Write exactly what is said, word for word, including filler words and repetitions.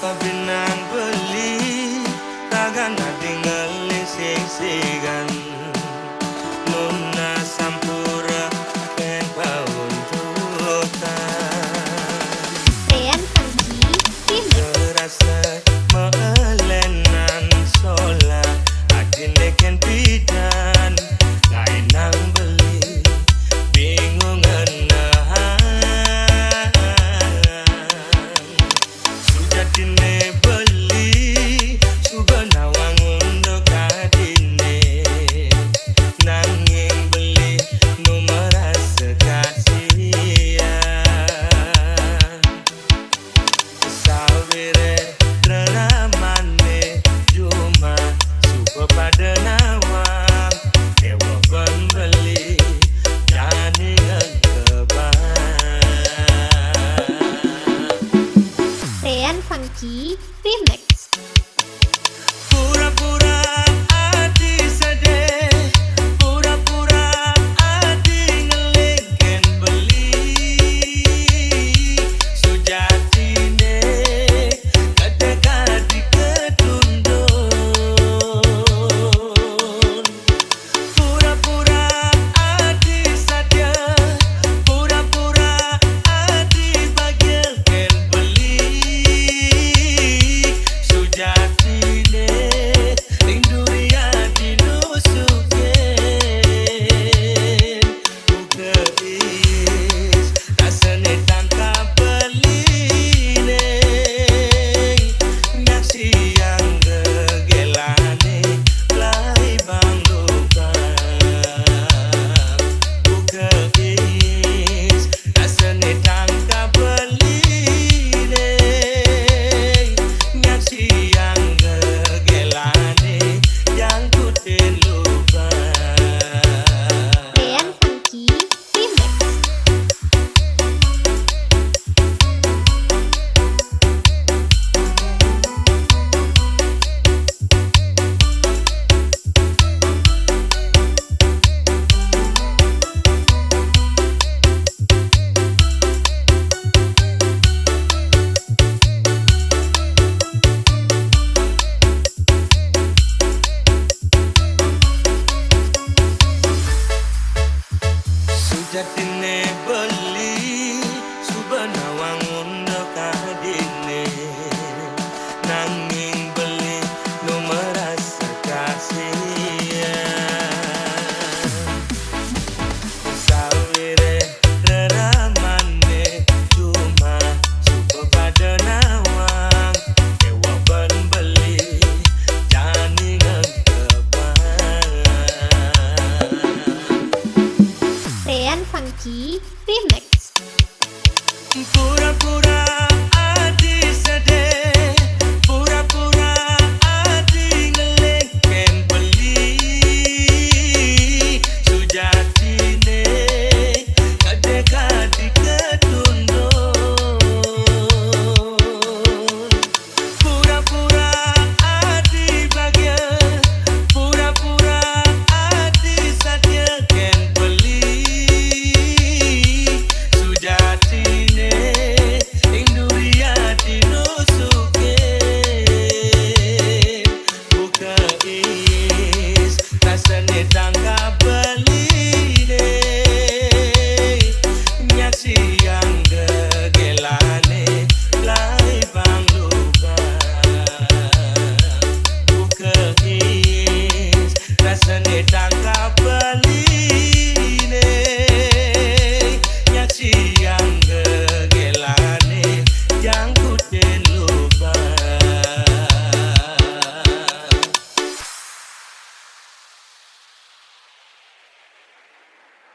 Binan beli, tagan ading ngeling sisigan. Nuna sampura, pen paundutan. Rian Fangji, Remix. Terasa meelenan sola, adine ken bidan, ngai nang beli, bingung ngenehang. Sujatine beli, suba nawang unduk adine. Nanging beli nu merasa kasihan. Sawire reramane jumah, suba pada nawang, ewa ben beli, jani ngegeba. Rian Fangji, Remix. Pura-pura ati sedih, pura-pura ati ngeling ken beli. Sujatine kadek ati ketundun. Pura-pura ati satia, pura-pura ati bagia ken beli. Sujatine ring duri ati nu sugih. Ku keis rasane tangkap beline, nyaksiang gegelane lai bang lubang. Ku keis rasane tangkap beline, nyaksiang gegelane jangkutin lubang. Rian Fangji, Remix. Sujatine beli, suba nawang unduk adine. Nanging beli nu merasa kasihan. Sawire reramane jumah, suba pada nawang, ewa ben beli, jani ngegeba. Rian Fangji, Remix.